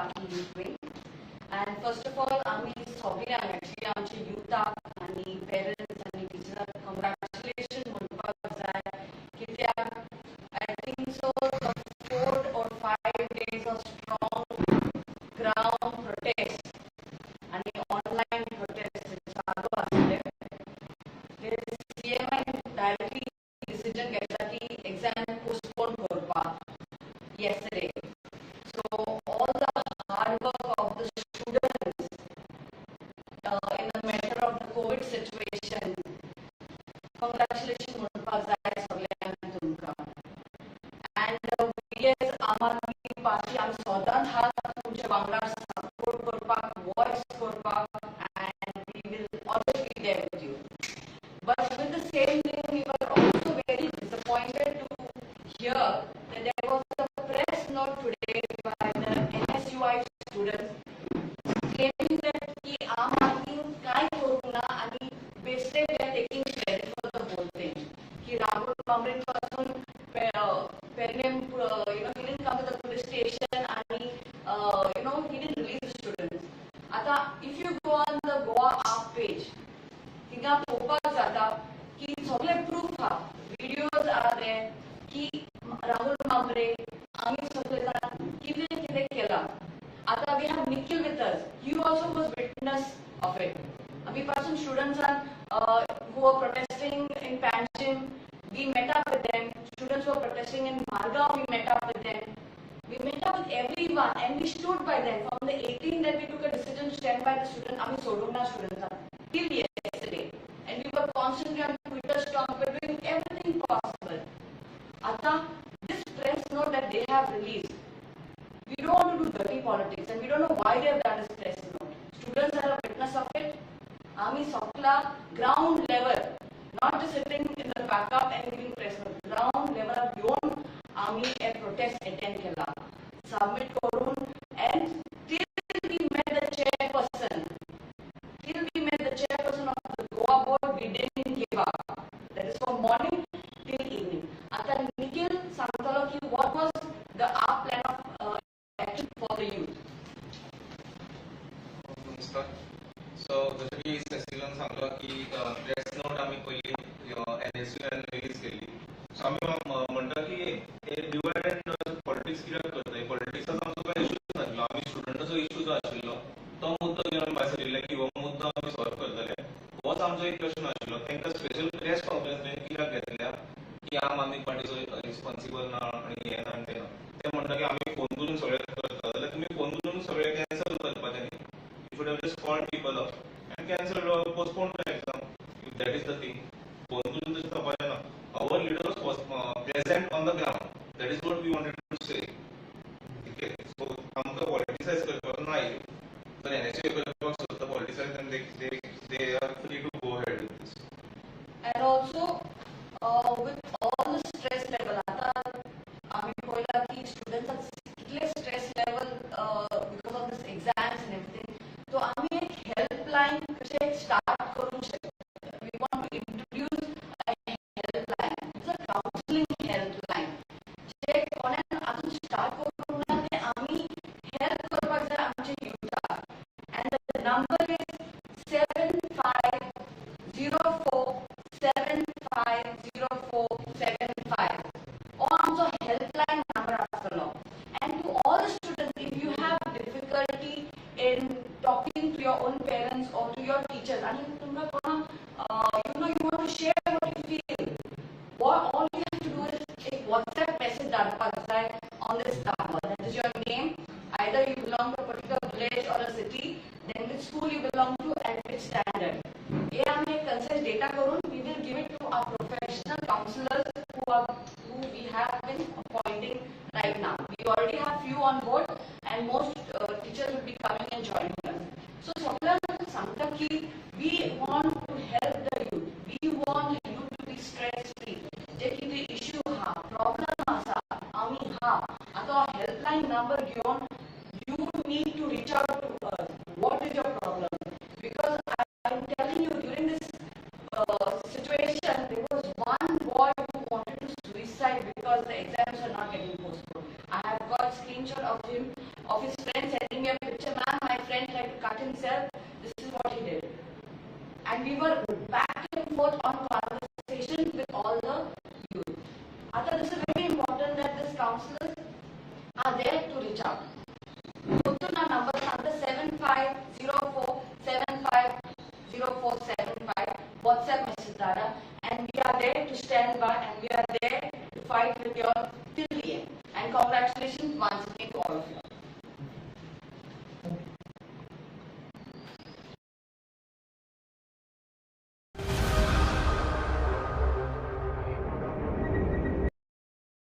Party Youth Wing. And first of all, आमी सगळ्यांक, actually आमचे युथाक आनी पेरंट्स आनी टिचर्साक कंग्रॅच्युलेशन म्हणपाक जाय, कित्याक I think so 4 or 5 days of strong ground protest आनी ऑनलायन प्रोटेस्ट चालू आसले ते सीएमान डायरेक्टली डिसिजन घेतला की एक्झाम पोस्टपोन करपाक yesterday. So all the hard work of the students in the matter of the COVID situation, congratulations म्हणपाक जाय सगळ्यांक तुमकां. And we as Aam Aadmi party, आमी सदांच हात तुमच्या वांगडा सपोर्ट करपाक, वॉयस करपाक, and we will always be there with you. But with the same thing, we were also very disappointed to hear that there was a press note today by the NSUI students claiming that की आम आदमी काय करूंक ना आणि basically they are taking credit for the whole thing. की राहुल मामरेन पासून Pernem, he didn't come to the police station आणि he didn't release the students. आता if you go on the Goa AAP page, थिंगा पळोवपाक जाता की सगळे प्रूफ आहा, videos are there की राहुल मामरे, आमी सगळे जाण कितें कितें केलां. आता we have Nikhil with us. He also was witness of it. आमी पासून स्टुडंट्सान who were protesting in Panjim, we met up with them. Students who were protesting in Margao, we met up with them. We met up with everyone and we stood by them. From the 18th that we took a decision to stand by the student, आमी सोडूंक ना students till yesterday. And we were constantly on Twitter storm, we were doing everything possible. आता this press note that they have released, we don't want to do dirty politics and we don't know why they have done this press note. Students are a witness of it. आमी सगळा ground level, not just sitting in the backup and giving press note, ground level येवन आमी a protest attend केला. Submit करून and till we met the chairperson, till we met the chairperson of the Goa board, we didn't give up. That is from morning till evening. आता निखिल सांगतलो की what was the our plan of action for the youth. नमस्कार. So जशें की सेसिलान सांगलो की press note आमी पयली एनएसयूआयन रिलीज केल्ली. सो आमी म्हणटा की हे डिवायड एंड पॉलिटिक्स कित्याक करता? पॉलिटिक्साचो आमचो कांय इशूच नासलो. आमी स्टुडंटाचो इशू जो आशिल्लो तो मुद्दो घेवन आमी भायर सरिल्ले की हो मुद्दो आमी सॉल्व करतले, होच आमचो एक प्रश्न आशिल्लो. तांकां स्पेशल प्रेस कॉन्फरन्स कित्याक घेतल्या की आम आदमी पार्टीचो रिस्पॉन्सिबल ना आनी हें ना आनी तें ना? ते म्हणटा की आमी फोन करून सगळें करता, जाल्यार तुमी फोन करून सगळें कॅन्सल करपाचें न्ही. You should have just called people up and cancelled or postponed the exam. If that is the thing, phone करून तशें जावपाचें ना. Our leader was present on the ground. That is what we wanted to say. Okay, so आमकां politicize करपाक ना. जर NSU करपाक सोदता politicize, then they are free to go ahead with this. And also, with all the stress level, आता आम्ही पळयला की स्टुडंट्स कितले stress level because of this exams and everything. So आम्ही एक हेल्पलायन कशें स्टार्ट करूंक शकता. We want to introduce a helpline. It's a counseling helpline. जे कोणाक अजून स्टार्ट करूंक ना ते आमी हेल्प करपाक जाय आमच्या युथाक. And the number is 7504750475. हो आमचो हेल्पलायन नंबर आसतलो. And to all the students, if you have difficulty in talking to your own parents or to your teachers आणि तुमकां कोणाक you want to share what you feel, what all you have to do is एक WhatsApp message धाडपाक जाय on this number. That is your name, either you belong to a particular village or a city, then which school you belong to and which standard. हे आमी एक concise data करून we will give it to our professional counselors who we have been appointing right now. We already have few on board and most teachers will be coming and joining us. So सगळ्यांक सांगता की we want to help the youth. We want the youth to be stress free. जे कितें issue आहा, problem आसा, आमी हा. आतां helpline number घेवन you need to reach out to us. What is your problem? Because I am telling you, during this situation, there was one boy who wanted to suicide because the exams were not getting postponed. I have got screenshot of him. of his friend sending me a picture, ma'am, my friend tried to cut himself, this is what he did. And we were back and forth on conversation with all the youth. आता this is very important that these counselors are there to reach out. परतून हांव number सांगता, 7504750475. WhatsApp message धाडा and we are there to stand by and we are there to fight with you till the end. And congratulations once.